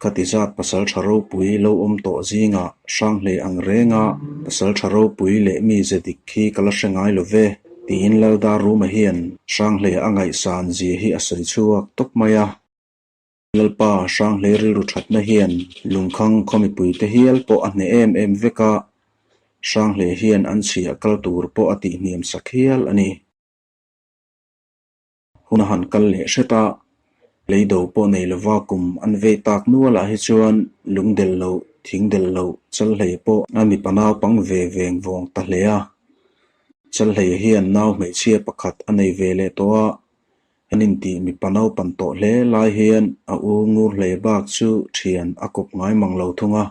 khati zat pasal tha ropui lo awm tawh zingah Hranghlei ang renga pasal tha ropui leh mi ze dik khi ka la hre ngai lo ve, tiin Laldaruma hian Hranghlei a ngaihsan zia hi a sawi chhuak tawp mai a. Lalpa Hranghlei rilru thatna hian lungkhang khaw mipuite hial pawh a hneh em em vek a, Hranghlei hian an chhiah kal tur pawh a tihhniam sak hial a ni. Hun a han kal leh hret a, leido pawh nei lova kum an vei tak nualah hi chuan lungdel loh thing delh loh Chalhlei pawh a mipa naupang ve veng vawng ta hle a. Chalhleia hian nau hmeichhia pakhat a nei ve leh tawh a, an intih mipa naupan tawh hle lai hian a u Ngurhlei bak chu thian a kawp ngai mang lo thung a.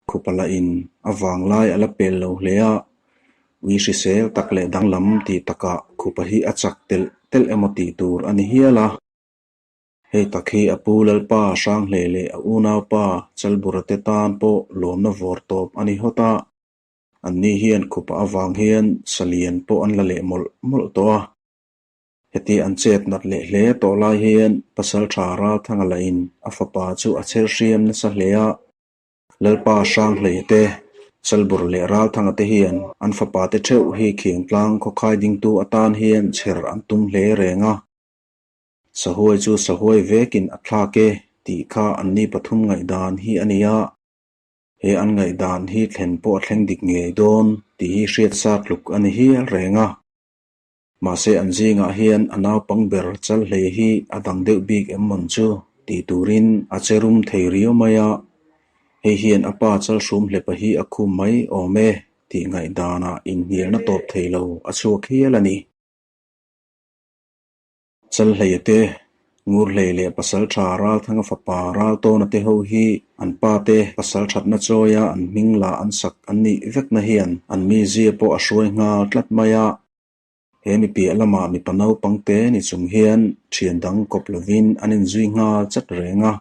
Khupa lahin a vanglai a la pel lo hle a, ui hrisel tak leh danglam tih takah Khupa hi a chak telh telh emaw tih tur a ni hial a. Hei tak hi a pu Lalpa Hranghlei leh a unaupa Chalbura te tan pawh lawmna vawr tawp a ni hawt a. Anni hian Khupa avang hian salian pawh an la leh mawlh mawlh tawh a. Heti an chet nat leh hle tawh lai hian Pasalṭha Ralthanga lahin a fapa chu a chher hriam nasa hle a. Lalpa Hranghlei te, Chalbur leh Ralthanga te hian an fapa te theuh hi Khiangtlang khawkhai dingtu atan hian chher an tum hle reng a. Sahuai chu sahuai vekin a thlak e tih kha anni pathum ngaihdan hi a ni a. He an ngaihdan hi thlen pawh a thleng dik ngei dawn tih hi hriatsa tluk a ni hial reng a. Mahse an zingah hian a naupang ber Chalhlei hi a dang deuh bik em mawn chu tih turin a che rum thei riau mai a, hei hian a pa Chalhrum hlepa hi a khum mai awm e tih ngaihdanah inhnialna tawp thei lo a chhuak hial a ni. Chalhleia te, Ngurhlei leh Pasalṭha Ralthanga fapa Raltawna te ho hi an pa te pasal ṭhatna chawia an hming lah an sak an nih vekna hian an mizia pawh a hruai nghal tlat mai a. He mi piah lamah mipa naupang te ni chung hian ṭhian dang kawp lovin an inzui nghal chat reng a.